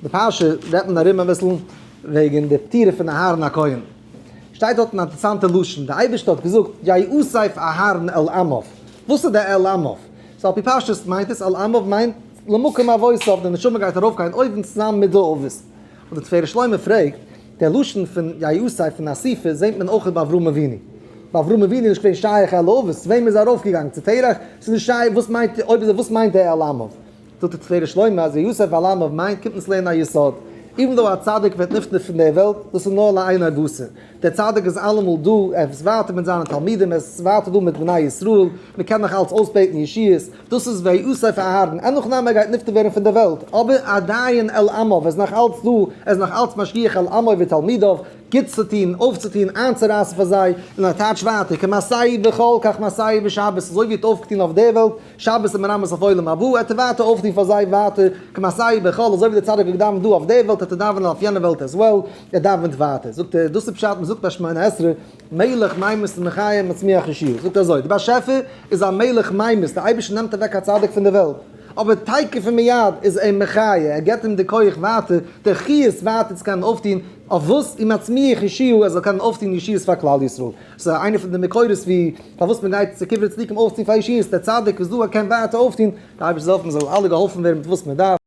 די פרשה רעדט מען ארום אביסל וועגן די פטירה פון אהרן הכהן. שטייט דארט אן אינטערעסאנטע לשון, די אייבערשטער האט געזאגט ויאסף אהרן אל עמיו. וואס איז די אל עמיו? so על פי פשטות מיינט עס אל עמיו מיינט למקום אבותיו, די נשמה גייט ארויפגיין אויבן צוזאמען מיט די אבות. און די תפארת שלמה פרעגט, דער לשון פון ויאסף פון אסיפה זעט מען אויך ביי אברהם אבינו. ביי אברהם אבינו איז נישט געווען שייך אל אבות, צו וועם איז ער ארויפגעגאנגען? צו תרח? ס'איז נישט שייך, וואס מיינט, אויב איז ער וואס מיינט דער אל עמיו? זאגט די תפארת שלמה אז ויאסף אל עמיו מיינט קומט אונז לערנען א יסוד, even though א צדיק ווערט נפטר פון דער וועלט, דאס איז נאר לעיני בשר, דער צדיק איז אלעמאל דא, ער איז ווייטער מיט זיינע תלמידים, ער איז ווייטער דא מיט בני ישראל, מען קען נאך אלץ אויסבעטן ישועות, דאס איז ויאסף אהרן, אין הכי נמי ער גייט נפטר ווערן פון דער וועלט, אבער עדיין אל עמיו, ער איז נאך אלץ דא, ער איז נאך אלץ משגיח על עמו ותלמידיו, גוטס צו טון, אויפצוטון, איינצורייסן פאר זיי, און ער טייטשט ווייטער, כמעשהו בחול כך מעשהו בשבת, אזוי ווי ער האט אויפגעטון אויף דער וועלט, שבת איז מרמז אויף עולם הבא, ער טוט ווייטער אויפטון פאר זיי ווייטער, כמעשהו בחול, אזוי ווי דער צדיק האט געדאווענט דא אויף דער וועלט, העט ער דאווענען אויף יענע וועלט as well, ער דאווענט ווייטער. זאגט ער, דאס איז פשט, מען זאגט ביי שמונה עשרה, מלך ממית ומחיה מצמיח ישועה. זאגט ער אזוי, דער באשעפער איז א מלך ממית, דער אייבערשטער נעמט אוועק א צדיק פון דער וועלט, אבער תיכף ומיד איז אים מחיה, ער געבט אים די כח ווייטער, די חיות ווייטער צו קענען אויפטון, אויף וואס? ומצמיח ישועה, ער זאל קענען אויפטון ישועות פאר כלל ישראל. ס'איז איינע פון די מקורות ווי פארוואס מען גייט צו קברי צדיקים אויפטון פאר ישועות, דער צדיק איז דא ער קען ווייטער אויפטון, די אייבערשטער זאל העלפן מ'זאל אלע געהאלפן ווערן מיט וואס מען דארף.